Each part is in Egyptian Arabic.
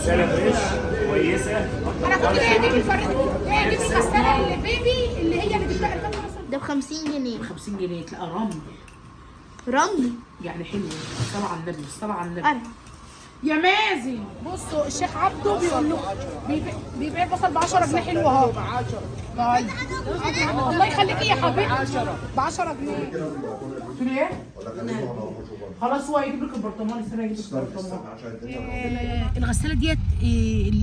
غسالة fresh كويسة. انا كنت جاية اجيب الفرق، جاية اجيب الغسالة ال baby اللي هي اللي جبتها 2005 ده ب 50 جنيه. 50 جنيه تلاقي رمل، رمل يعني حلو. الصلاة على النبي، الصلاة على النبي أربعة. يا مازن. بصوا الشيخ عبده بيقول له بيبيع البصل ب 10 جنيه. حلو اهو. طيب الله يخليكي يا حبيبتي، ب 10 جنيه. قلت له ايه؟ خلاص هو هيجيب لك البرطمان. استنى يجيب لك البرطمان. الغسالة ديت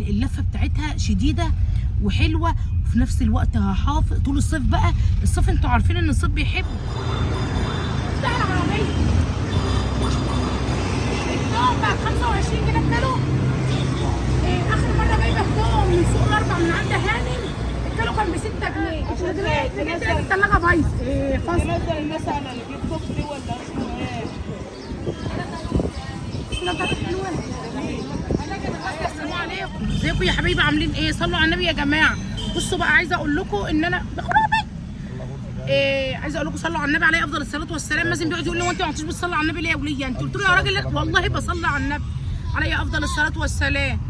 اللفة بتاعتها شديدة وحلوه، وفي نفس الوقت هحافظ طول الصيف بقى. الصيف انتوا عارفين ان الصيف بيحب. افتح العربية. التوم بقى 25 جنيه الكيلو. اخر مرة جايبه التوم من سوق الاربع من عند هانم، الكيلو كان ب 6 جنيه. جيت لقيت الثلاجة بايظة. فصل. نزل مثلا اللي بيطبخ دي ولا اسمه ايه؟ السلام عليكم، ازيكم يا حبايبي؟ عاملين ايه؟ صلوا على النبي يا جماعة. بصوا بقى، عايزه اقول لكم ان انا إيه، عايزه اقول لكم صلوا على النبي عليه افضل الصلاة والسلام. مازن بيقعد يقول لي هو انت ما عدتيش بتصلي على النبي ليه يا وليه؟ انت قلت له يا راجل والله بصلي على النبي عليه افضل الصلاة والسلام.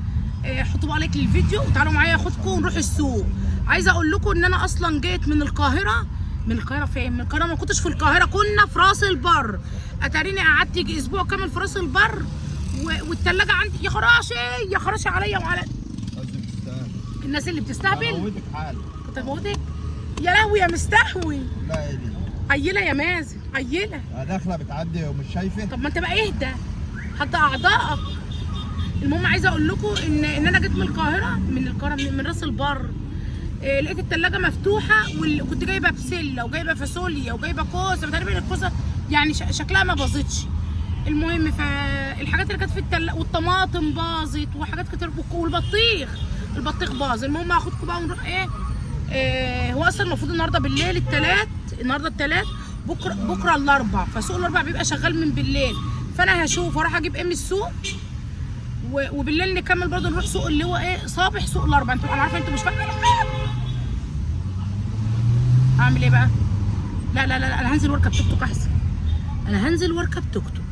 إيه، حطوا بقى like للفيديو وتعالوا معايا اخدكم ونروح السوق. عايزه اقول لكم ان انا اصلا جيت من القاهرة. من القاهرة فين؟ من القاهرة ما كنتش في القاهرة، كنا في راس البر. اتاريني قعدت يجي اسبوع كامل في راس البر والثلاجه عندي يا خراشي يا خراشي عليا وعلى الناس اللي بتستهبل. موتك حال. كنت هموتك يا لهوي يا مستحوي. لا ايه دي؟ عيله يا مازن، عيله. داخله بتعدي ومش شايفه. طب ما انت بقى اهدى حتى اعضائك. المهم عايزه اقول لكم ان انا جيت من القاهرة، من القاهرة من راس البر. إيه، لقيت الثلاجة مفتوحة وكنت جايبه بسلة وجايبه فاصوليا وجايبه كوسة، تقريبا الكوسه يعني شكلها ما باظتش. المهم فالحاجات اللي كانت في الثلاجة والطماطم باظت وحاجات كتير، والبطيخ، البطيخ باظ. المهم هاخدكم بقى ونروح ايه، هو اصلا المفروض النهارده بالليل الثلاث، النهارده الثلاث، بكره الاربع، فسوق الاربع بيبقى شغال من بالليل. فانا هشوف اروح اجيب ايه من السوق وبالليل نكمل برضه نروح سوق اللي هو ايه صابح سوق الاربع. انتوا انا عارفه انتوا مش فاهمين اعمل ايه بقى. لا لا لا انا هنزل واركب توك توك احسن. انا هنزل واركب توك توك.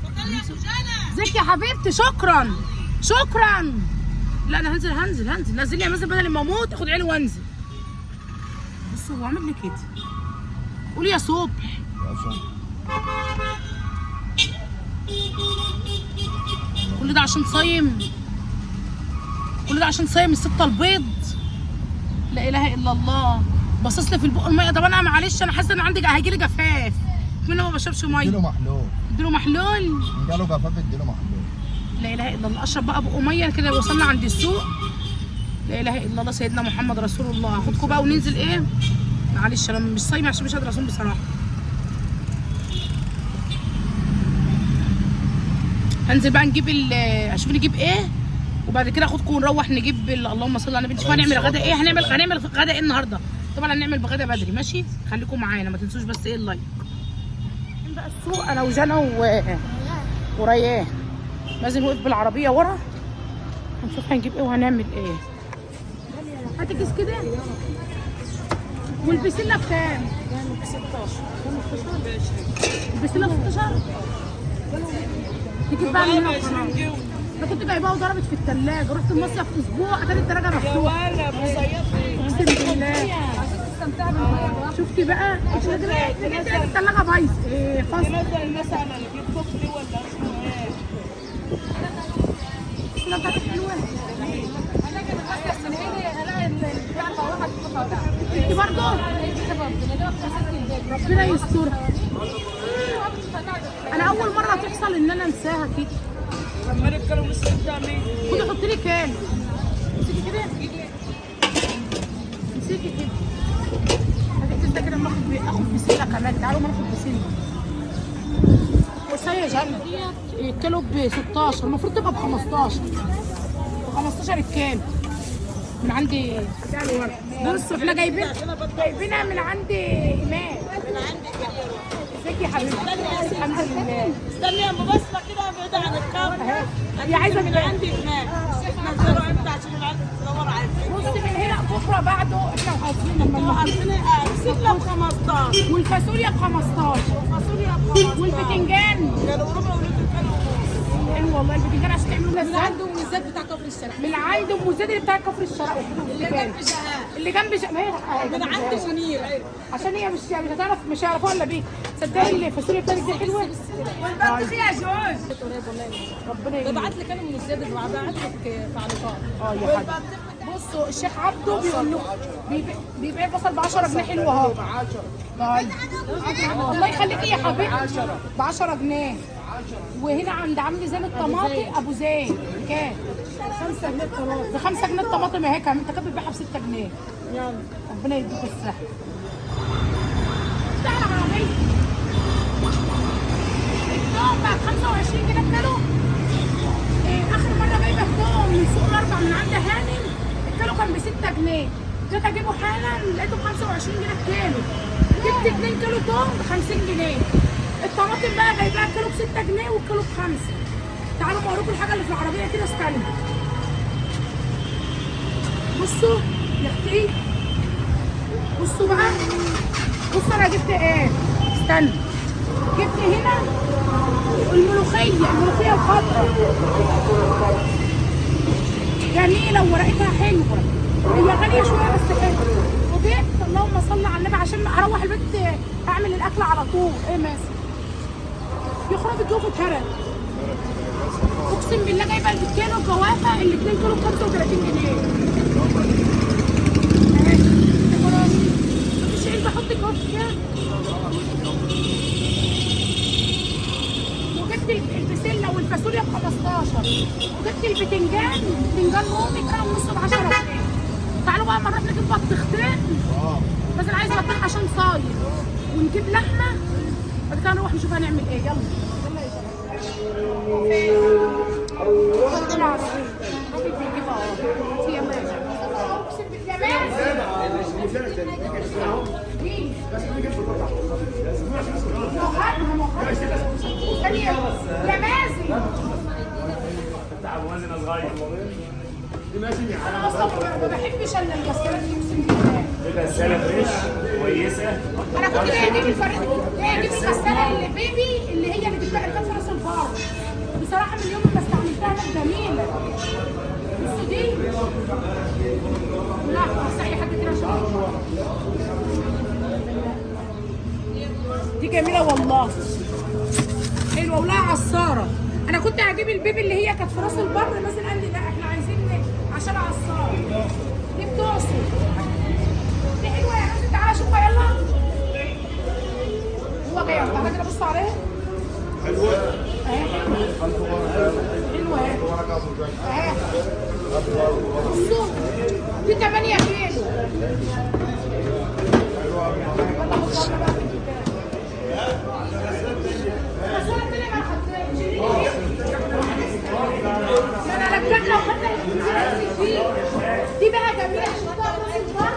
ازيك يا حبيبتي؟ شكرا شكرا. لا انا هنزل هنزل هنزل. نزلني يا مازن بدل ما اموت، اخد عيني وانزل. بصوا هو عامل لي كده. قولي يا صبح. يا صبح. كل ده عشان صايم، كل ده عشان صايم الستة البيض. لا اله الا الله. باصص لي في البق المية. طب انا معلش انا حاسه ان عندي هيجي لي جفاف من ما بشربش مية. اديله محلول. اديله محلول. جاله جفاف اديله محلول. لا اله الا الله. اشرب بقى بق مية كده. وصلنا عند السوق. لا اله الا الله سيدنا محمد رسول الله. هاخدكم بقى وننزل ايه. معلش انا مش صايمه عشان مش قادرة اصوم بصراحة. هنزل بقى نجيب اشوف نجيب ايه وبعد كده اخدكم ونروح نجيب اللهم صل على النبي. نشوف هنعمل غدا ايه. هنعمل غدا ايه النهارده. طبعا هنعمل بغدا بدري. ماشي خليكم معانا ما تنسوش بس ايه ال like. بقى السوق انا وجنى وريان. مازن وقف بالعربية ورا. هنشوف هنجيب ايه وهنعمل ايه. هات الكيس كده. والبسله بكام؟ ب 16. البسله ب 16. تجيب بقى من هنا وخلاص. انا كنت جايباها وضربت في الثلاجة. رحت المصيف اسبوع اتاري الثلاجة مفتوحة. اقسم بالله. شفتي بقى؟ الثلاجة بايظة. ايه فصل. نزل مثلا اللي بيطبخ دي ولا اسمه ايه؟ انت برضه؟ ربنا يسترها. انا اول مرة تحصل ان انا انساها كده. عمال يتكلم قدامي. خدي حطي لي كام؟ امسكي كده. امسكي كده. هتبتدي كده اما اخد بسلة كمان. تعالوا ما ناخد بسلة. بصي يا جنى الكيلو ب 16، المفروض تبقى ب 15. ب 15 الكيلو من عندي. بصوا احنا جايبينها من عند ايمان. من عندي. ازيك يا حبيبتي؟ الحمد لله. استني يا ام بسمه كده بعيد عن الكاميرا. هي عايزه من عندي هناك. نزلوا امتى عشان العيال تدور على الفيديو. بصي من هنا بكره بعده احنا وحاطين انتوا عارفين البسله ب 15 والفاصوليا ب 15 والفاصوليا ب 15 والبتنجان كانوا ربع ولتر كانوا ونص. حلو والله البتنجان عشان تعملوا من لزات. عند ام الزاد بتاع كفر الشرق. من عند ام زاد اللي بتاع كفر الشرق. اللي جنب شقاق. اللي جنب شقاق. ما هي من عند شنير. عشان هي مش هتعرف، مش هيعرفوها الا بيك. تصدقي الفاصوليا بتاعتك دي حلوة. والبطيخ يا جوز. ربنا يهديك. ببعت لك انا ام الزاد، ببعت لك تعليقات. اه يا حبيبي. بصوا الشيخ عبده بيقول لكم بيبيع البصل ب 10 جنيه. حلو اهو. طيب الله يخليك يا حبيبتي. ب 10 جنيه. وهنا عند عم زين الطماطم ابو زين بكام؟ 5 جنيه الطماطم. ب 5 جنيه الطماطم اهي. كمان انت كانت بتبيعها ب 6 جنيه. يلا ربنا يديك الصحة. افتح العربية. التوم بقى ب 25 جنيه الكيلو. اخر مرة جايبة التوم من سوق الأربع من عند هانم الكيلو كان ب 6 جنيه. جيت اجيبه حالا لقيته ب 25 جنيه الكيلو. جبت 2 كيلو توم ب 50 جنيه. الطماطم بقى جايباها الكيلو ب 6 جنيه والكيلو ب 5. تعالوا ما اوريكم الحاجة اللي في العربية كده. استنى. بصوا يا اختي. بصوا بقى. بصوا انا جبت ايه. استنى. جبت هنا الملوخية، الملوخية الخضراء جميلة وورقتها حلوة. هي غالية شوية بس حلوة. وجبت اللهم صل على النبي عشان اروح البيت اعمل الاكل على طول. ايه ماسك يخرب الجوف اتهرد. اقسم بالله جايبه الكيلو الجوافه ال 2 كيلو ب 35 جنيه. مفيش علبة احط الجوافه فيها. وجبت البسله والفاصوليا ب 15. وجبت البتنجان، بتنجان رومي كيلو ونص ب 10 جنيه. تعالوا بقى اما نروح نجيب بطيختين. بس انا عايزه بطيخ عشان صايم. ونجيب لحمه. بعد كده نروح نشوف هنعمل ايه. يلا يلا يا شباب. الراجل بيجيب اهو. يلا يا شباب. اقسم بالله مين؟ يا مازن. بتاع ابو مازن صغير. انا اصلا ما بحبش الا الغسالات دي اقسم بالله. غسالة fresh كويسة. انا كنت جاية اجيب الفرق، جاية اجيب الغسالة اللي بيبي اللي هي اللي جبتها اللي كانت في راس البر. بصراحة من يوم ما استعملتها كانت جميلة. بصوا دي. لا بس اي حد كده عشان دي جميلة والله. حلوة ولها عصارة. انا كنت هجيب البيبي اللي هي كانت في راس البر مثلا قال لي لا احنا عايزين عشان عصارة. دي بتعصر. دي حلوة يا حسن. تعالى شوفها يلا. هو جاي اهو. تعالى كده بص عليها. حلوة اهي. حلوة اهي. اهي. بصوا دي 8 كيلو. يلا خد بقى في البتاع. بس انا التانية ما خدتهاش. ما انا رجعنا وخدنا دي. دي بقى جميلة شفتها في راس البر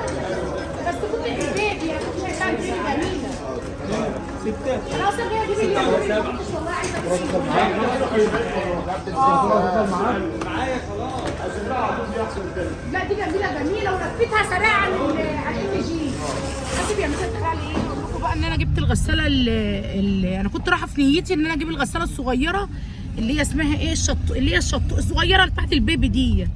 بس كنت البيبي يعني كنت شايفاها البيبي جميلة. انا اصلا جاية اجيب اللي ما كنتش والله عايزه اجيب. لا دي جميلة جميلة ولفتها سريعة عن ال جي. حاسب يا مثلا تخيل ايه. اقول لكم بقى ان انا جبت الغسالة اللي انا كنت رايحة في نيتي ان انا اجيب الغسالة الصغيرة اللي هي اسمها ايه الشط، اللي هي الشط الصغيرة بتاعت البيبي دي.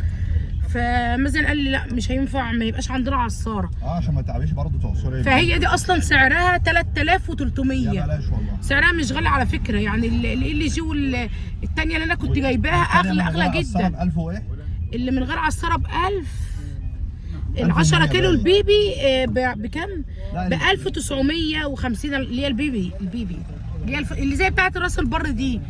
فمازن قال لي لا مش هينفع ما يبقاش عندنا عصارة. عشان ما تعبيش برضه تعصري. فهي دي اصلا سعرها 3300. يا بلاش والله. سعرها مش غالي على فكرة يعني. ال جي والثانية اللي انا كنت جايباها اغلى اغلى جدا. ب 1000 وايه؟ اللي من غير عصارة ب 1000. ال 10 كيلو البيبي بكام؟ ب 1950 اللي هي البيبي، البيبي اللي هي اللي زي بتاعه راس البر دي.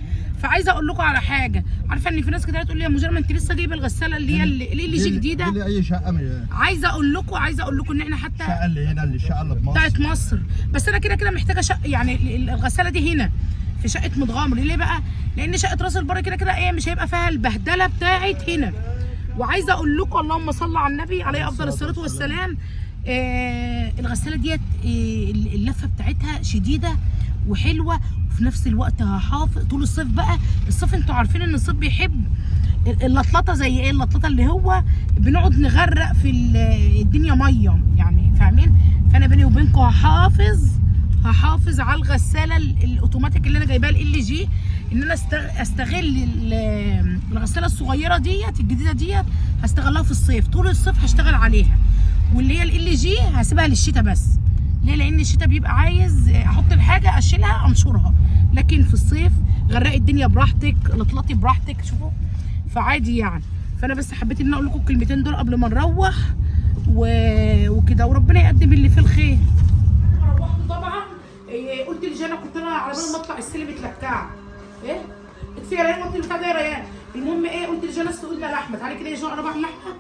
فعايزه اقول لكم على حاجة. عارفه ان في ناس كتير تقول لي يا مجرم ما انت لسه جايبه الغسالة اللي هي اللي جي جديدة. اللي اي شقه من عايزه اقول لكم، عايزه اقول لكم ان احنا حتى الشقة اللي هنا، اللي الشقة اللي في مصر بتاعت مصر. بس انا كده كده محتاجه شقه يعني الغسالة دي هنا في شقه متغمر. ليه بقى؟ لان شقه راس البر كده كده ايه مش هيبقى فيها البهدله بتاعت هنا. وعايزه اقول لكم اللهم صل على النبي عليه افضل الصلاة والسلام. الغسالة ديت اللفة بتاعتها شديدة وحلوه، وفي نفس الوقت هحافظ طول الصيف بقى. الصيف انتوا عارفين ان الصيف بيحب اللطلطه. زي ايه اللطلطه؟ اللي هو بنقعد نغرق في الدنيا مية يعني، فاهمين؟ فانا بيني وبينكم هحافظ على الغسالة الاوتوماتيك اللي انا جايباها ال جي، ان انا استغل الغسالة الصغيرة ديت الجديدة ديت، هستغلها في الصيف، طول الصيف هشتغل عليها. واللي هي LG هسيبها للشتاء بس. ليه؟ لان الشتاء بيبقى عايز احط الحاجة اشيلها انشرها، لكن في الصيف غرقي الدنيا براحتك، لطلطي براحتك، شوفوا فعادي يعني. فانا بس حبيت ان انا اقول لكم الكلمتين دول قبل ما نروح وكده، وربنا يقدم اللي فيه الخير. روحت طبعا قلت لجانا، كنت انا على بال ما اطلع السلم اتلكعت. ايه اطفي يا ريان، وطي البتاع ده يا ريان. المهم ايه، قلت لجانا اسلق لنا لحمه، تعالي كده يا جوان انا بعمل لحمه.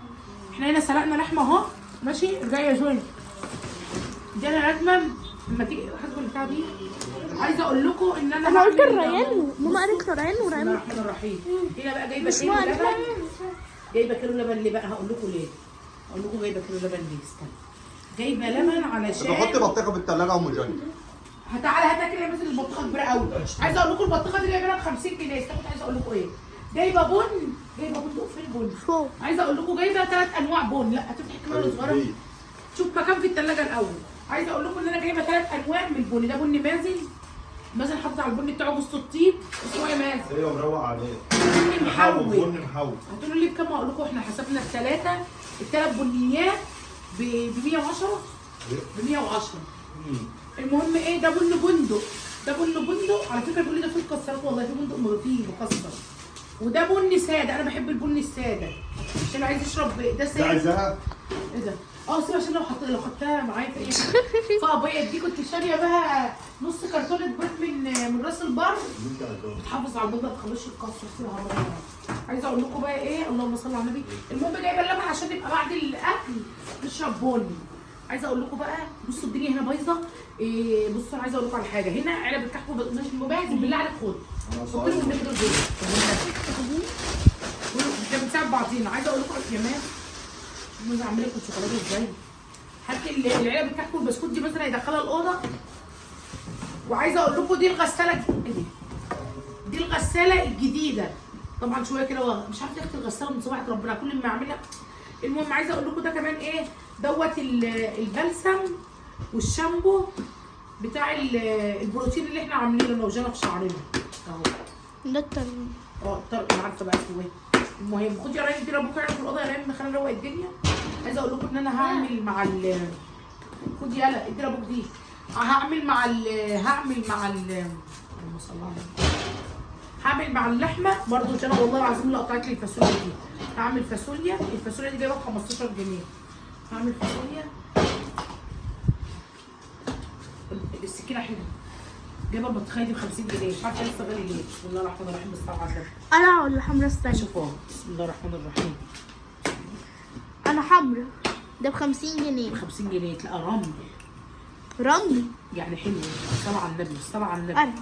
احنا هنا سلقنا لحمه اهو، ماشي. ارجعي يا جوان. جانا لازما لما تيجي حاسبه البتاع دي. عايزه اقول لكم ان انا قلت الريان، ماما قالت ريان بسم الله وريان. الرحمن الرحيم. هنا بقى جايبه كيلو لبن، جايبه كيلو لبن ليه بقى؟ هقول لكم ليه، هقول لكم جايبه كيلو لبن ليه. استنى، جايبه لبن علشان بحط بطيخه في الثلاجة يا ام جوني. تعالى هات اكل يا مازن، البطيخه كبيرة قوي. عايزه اقول لكم البطيخه دي جايبه ب 50 جنيه. استنى، كنت عايزه اقول لكم ايه؟ جايبه بن، جايبه بندق. فين البن؟ فوق. عايزه اقول لكم جايبه 3 انواع بن. لا هتفتح الكاميرا الصغيرة، شوف مكان في الثلاجة الاول. عايزه اقول لكم ان انا جايبه 3 انواع من البن. ده بن مازن، مازن حاطط على البن بتاعه جوز الطيب. اسمه ايه مازن؟ ايوه مروق عليه. بن محوج. بن محوج. هتقولوا لي بكام؟ هقول لكم احنا حسبنا الثلاث بنيات ب 110، ب 110. المهم ايه، ده بن بندق، ده بن بندق على فكرة. بيقول لي ده فيه مكسرات، والله في بندق فيه مكسر. وده بن ساده، انا بحب البن السادة عشان عايز اشرب ده ساده. ده عايزاها؟ ايه ده؟ سيب عشان لو خدتها معايا في اي حاجة. فابيض دي كنت شاريه بها نص كرتونة بيض من راس البر. بتحافظ على البيض ما تخلوش يتكسر، سيبها بره. عايزه اقول لكم بقى ايه، اللهم صل على النبي. المهم جايبه اللبن عشان نبقى بعد الاكل نشرب بن. عايزه اقول لكم بقى، بصوا الدنيا هنا بايظة. إيه، بصوا انا عايزه اقول لكم على حاجة. هنا علب الكحك مش مبهز بالله عليك، خد حط لهم النبي دول جوه، احنا بنساعد بعضينا. عايزه اقول لكم يا مان، شوفوا انا عامله لكم شوكولاتة ازاي. هات العلب الكحك والبسكوت دي مثلا هيدخلها الاوضة. وعايزه اقول لكم دي الغسالة دي الغسالة الجديدة طبعا. شوية كده مش عارفه اخت الغسالة من صباحه ربنا كل ما اعملها. المهم عايزه اقول لكم ده كمان ايه دوت، البلسم والشامبو بتاع البروتين اللي احنا عاملينه انا وجانا في شعرنا اهو. ده الطرق. الطرق انا عارفه بقى اسمه ايه. المهم خدي يا ريان دي ربك في الاوضة يا ريان، خلينا نروق الدنيا. عايزه اقول لكم ان انا هعمل مع ال خدي يلا ادي لابوك دي. هعمل مع ال هعمل مع ال اللهم صل على النبي. هعمل مع اللحمة برضو عشان والله العظيم اللي قطعت لي الفاصوليا دي. هعمل فاصوليا، الفاصوليا دي جايبها ب 15 جنيه. هعمل فاصوليا السكينة حلوة. جايبه البطيخه دي ب 50 جنيه، مش عارفه لسه غالي ليه. بسم الله الرحمن الرحيم، بالصلاة على النبي. انا ولا حمرا؟ استنى شوفوا، بسم الله الرحمن الرحيم. انا حمرا. ده ب 50 جنيه. ب 50 جنيه تلاقي رمل، رمل يعني حلو. بالصلاة على النبي، بالصلاة على النبي. قرع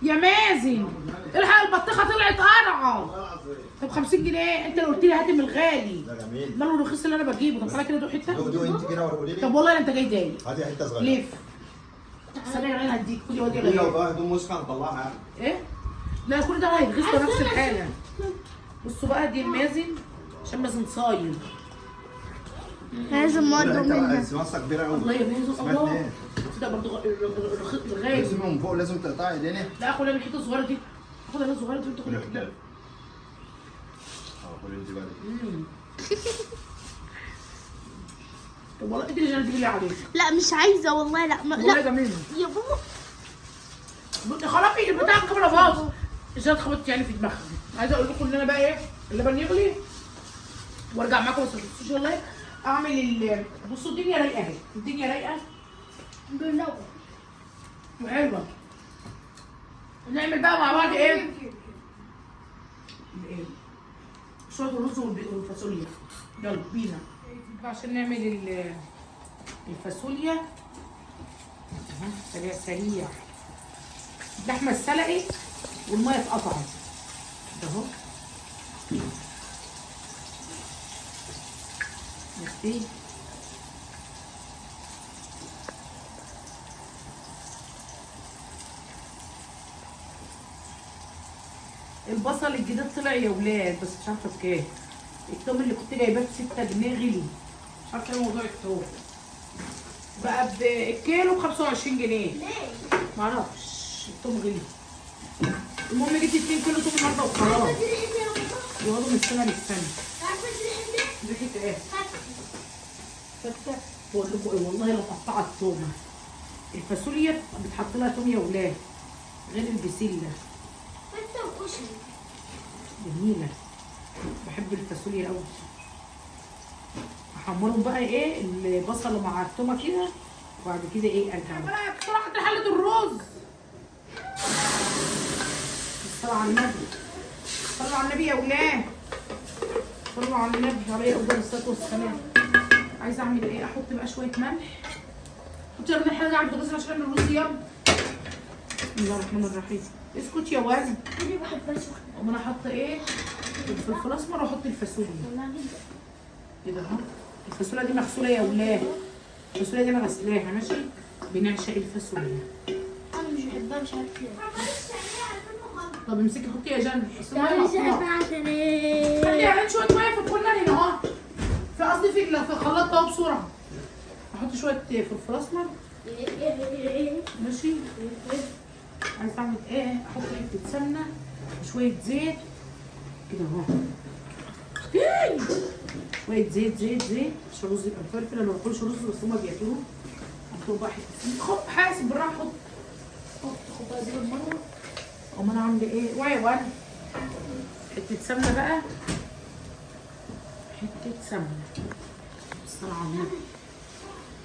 يا مازن الحق البطيخه طلعت قرعه. طب 50 جنيه انت اللي قلت لي هاتي من الغالي. ده جميل. ماله الرخيص اللي انا بجيبه؟ طب تعالى كده دوق حتة. دوق انت كده وقولي لي. طب والله انت جاي ضايق. هاتي حتة صغيرة. لف. استنى يا ريان هديك، خدي ودي يا لو ريان. بقى هدوم وسخة هنطلعها. ايه؟ لا كل ده هيتغسل نفس الحالة. بصوا بقى دي المازن عشان مازن صايم. لازم برضه منها. سماسه كبيرة قوي. الله يا مازن الله. ده برضه الغالي. لازم من فوق، لازم تقطعي ايدينا. لا خد انا الحتة الصغيرة دي، خد انا الصغيرة دي وانت خد الحتة. خدي انت بقى. طب والله انت اللي جاية بالله عليك. لا مش عايزه والله. لا ما والله لا جميلة يا بابا. خلاص البتاع الكاميرا باظ. ازاي اتخبطت يعني في دماغها. عايزه اقول لكم ان انا بقى ايه، اللبن يغلي وارجع معاكم، بس ما تنسوش والله اعمل بصوا الدنيا رايقة اهي، الدنيا رايقة وحلوه. نعمل بقى مع بعض ايه؟ ايه؟ شوية الرز والفاصوليا. يلا بينا عشان نعمل الفاصوليا. سريع سريع. اللحمة اتسلقت والمية اتقطعت اهو. يا البصل الجديد طلع يا ولاد، بس مش عارفه بكام. التوم اللي كنت جايباه ب 6 جنيه غلي، مش عارفه ايه موضوع التوم بقى بالكيلو ب 25 جنيه. ليه؟ معرفش، التوم غلي. المهم جبت 2 كيلو توم النهارده وخلاص. يقعدوا من السنة للسنة. عارفه دي ريحه ريحه ايه؟ فته. بقول لكم ايه والله لو قطعت التومه. الفاصوليا بتحط لها توم يا ولاد، غير البسله. فته وكشري جميلة، بحب الفاصوليا قوي. احمرهم بقى ايه البصله مع التومه كده، وبعد كده ايه ارجع بقى بسرعة حله الرز. الصلاة على النبي، صلوا على النبي يا ولاد، صلوا على النبي عليه افضل الصلاة والسلام. عايزه اعمل ايه؟ احط بقى شوية ملح. حط يا ملح حاجة على البوتاجاز عشان اعمل الرز. يلا بسم الله الرحمن الرحيم. اسكت يا واد. انا بحبها سخنة. اقوم انا حاطه ايه؟ الفلفل الاسمر واحط الفاصوليا والله جدا كده اهو. الفاصوليا دي مغسوله يا ولاد، الفاصوليا دي انا غسلاها ماشي. بنعشق الفاصوليا. انا مش بحبها مش عارفه ليه. طب امسكي حطي يا جنى. بس المية انا مش مقطوعة. بحبها عشان ايه؟ خلي يا عين شوية مية في الكولر هنا اهو، في قصدي في الخلاط اهو بسرعة. احط شوية فلفل اسمر ماشي. عايزه اعمل ايه؟ احط حتة سمنه وشوية زيت كده اهو. شوية زيت زيت زيت عشان الرز يبقى مفلفل. انا ما باكلش رز بس هما بياكلوه. احط بقى حتة سمنه. خب حاسب بالراحة. حط حط خد بقى زيت المرة. اقوم انا عامله ايه؟ وعي وعي حتة سمنه بقى، حتة سمنه. بالصلاة على النبي.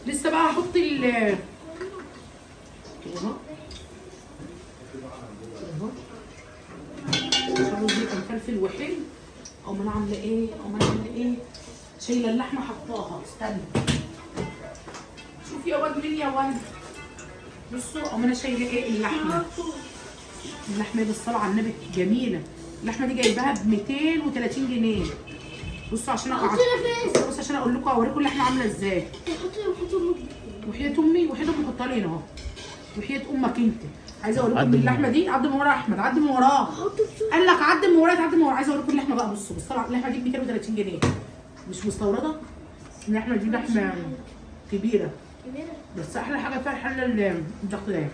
لسه بقى هحط ال كده اهو اهو عشان الرز يبقى مفلفل وحلو. اقوم انا عامله ايه؟ اقوم انا عامله ايه؟ شايله اللحمة حطاها. استنى شوف يا واد مين يا واد. بصوا اقوم انا شايله ايه؟ اللحمة. اللحمة بالصلاة على النبي جميلة. اللحمة دي جايباها ب 230 جنيه. بصوا عشان بصوا عشان اقول لكم اوريكم اللحمة عامله ازاي. وحياه امي، وحياه امي حطها لي هنا اهو. وحياه امك انت. عايزه اوريكم اللحمة دي. عدي من ورا احمد، عدي من وراه. قال لك عدي من ورايا، تعدي من ورايا. عايزه اوريكم اللحمة بقى. بصوا بصوا اللحمة دي ب 230 جنيه، مش مستورده. اللحمة دي لحمه كبيرة بس احلى حاجة فيها الحلة الضغط ده.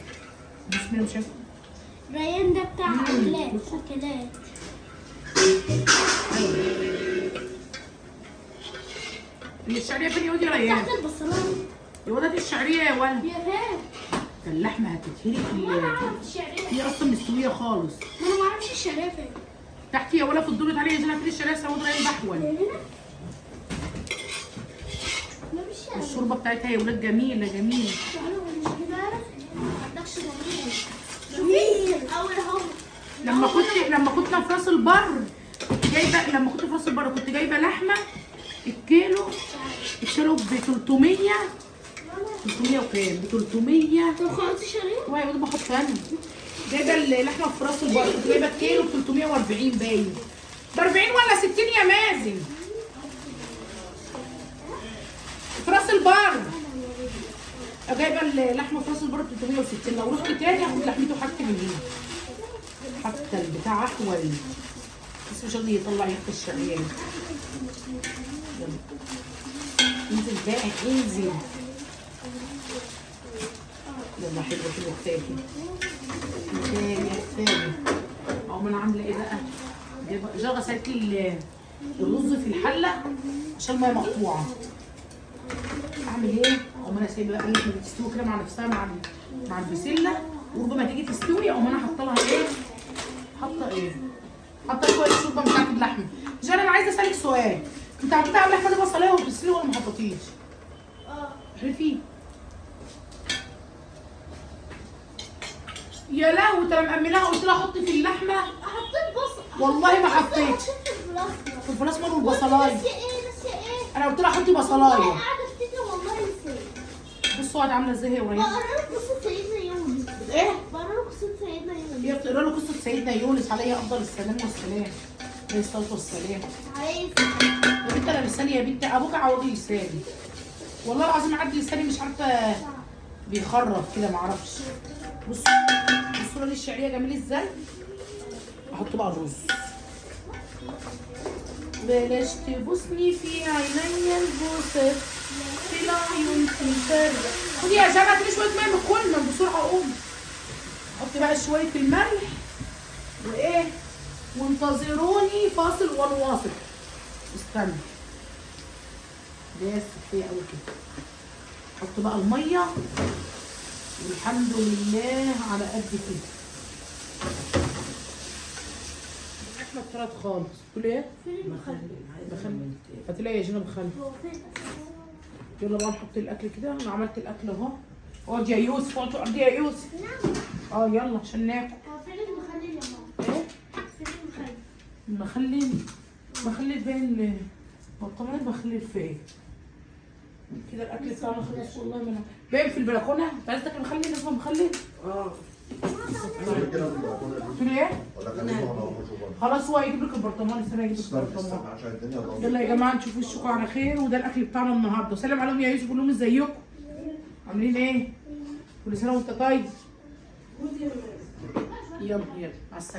بسم الله مش عارفه. ريان ده بتاع اكلات اكلات. هي الشعرية فين يا واد يا ريان؟ تحت البصلايه يا واد هات الشعرية يا ولد. يا فين؟ ده اللحمة هتتهري. انا اعرف الشعرية هي اصلا مستوية خالص. ما انا ما اعرفش الشعرية فين. تحت يا ولا في الدور. تعالي يا جنى هاتي الشعرية. سواد ريان بحول. هنا ما فيش شعرية. الشوربة بتاعتها يا ولاد جميلة جميلة. مش كده؟ ما عندكش ضمير. اول اهو. لما كنت في راس البر كنت جايبه، لما كنت في راس البر كنت جايبه لحمه الكيلو ب 300 300 وكام؟ ب 300. طب خلاص الشعرية؟ واي وده بحط انا جايبه اللحمة في راس البر كنت جايبه الكيلو ب 340 باين. ب 40 ولا 60 يا مازن؟ في راس البر جايبه اللحمة في راس البر ب 360. لو رحت تاني هاخد لحمته حتى من هنا، حتى البتاع احول. بس مش راضي يطلع ريحه الشعرية. يلا انزل بقى انزل. يلا حلو حلو كفاية كده، كفاية كفاية. اقوم انا عامله ايه بقى؟ جايبه غسلت لي الرز في الحلة عشان المية مقطوعة. اعمل ايه؟ اقوم انا سايبه بقى اللحمة بتستوي كده مع نفسها مع البسله، وربما تيجي تستوي اقوم انا حاطه لها ايه؟ حاطه ايه؟ حاطه شوية شوربة بتاعت اللحمة. جانا انا عايزه اسالك سؤال، انت حطيتي على اللحمة دي بصلايه وبتسلي ولا ما حطيتيش؟ اه. احلفي. يا لهوي، ده انا مأمناها قلت لها حطي في اللحمة. حطيت بصل. والله ما حطيت. حطيت فلفل اسمر. فلفل اسمر والبصلايه. ناسيه ايه؟ ناسيه ايه؟ انا قلت لها حطي بصلايه. والله قاعدة افتكر والله نسيت. بصوا قاعدة عامله ازاي هي وريان. بقرا له قصة سيدنا يونس. ايه؟ بقرا له قصة سيدنا يونس. هي بتقرا له قصة سيدنا يونس عليه افضل السلام والسلام. عليه الصلاة والسلام. عايز يا بنت انا لساني يا بنت ابوك عوضي لساني. والله العظيم عدي لساني مش عارفه بيخرف كده معرفش. بصوا بصوا لي الشعرية جميل ازاي. احط بقى الرز. بلاش تبوسني في عينيا البوسه في العيون تفرق. خدي يا جماعة هاتي شوية مية من الكل بسرعة. قوم حطي بقى شوية الملح. وايه، وانتظروني فاصل ونواصل. استنى بس كفاية قوي كده. حط بقى المية، والحمد لله على قد كده. احنا اتطرد خالص. تقول ايه؟ فين المخلل؟ بخل. هتلاقي يا جينا بخل. هو فين؟ يلا بقى نحط الاكل كده. انا عملت الاكل اهو. اقعد يا يوسف، اقعد اقعد يا يوسف. نعم. يلا عشان ناكل. هو فين المخلل يا ماما؟ ايه؟ فين المخلل؟ المخلل، مخلل باين برطمان المخلل فين؟ كده الاكل بتاعنا خلص والله. ما انا باين في البلكونه. انت عايز تاكل مخلل؟ لازم مخلل. كده في البلكونه دي. تقول ايه؟ ولا خليهم على وشه برضه. خلاص هو هيجيب لك البرطمان. استنى هيجيب لك استنى البرطمان. استنى عشان الدنيا ضلمة. يلا يا جماعة نشوف وشكم على خير. وده الاكل بتاعنا النهارده. سلم عليهم يا يوسف، قول لهم ازيكم عاملين ايه؟ كل سنة وانت طيب. يلا يلا مع السلامة.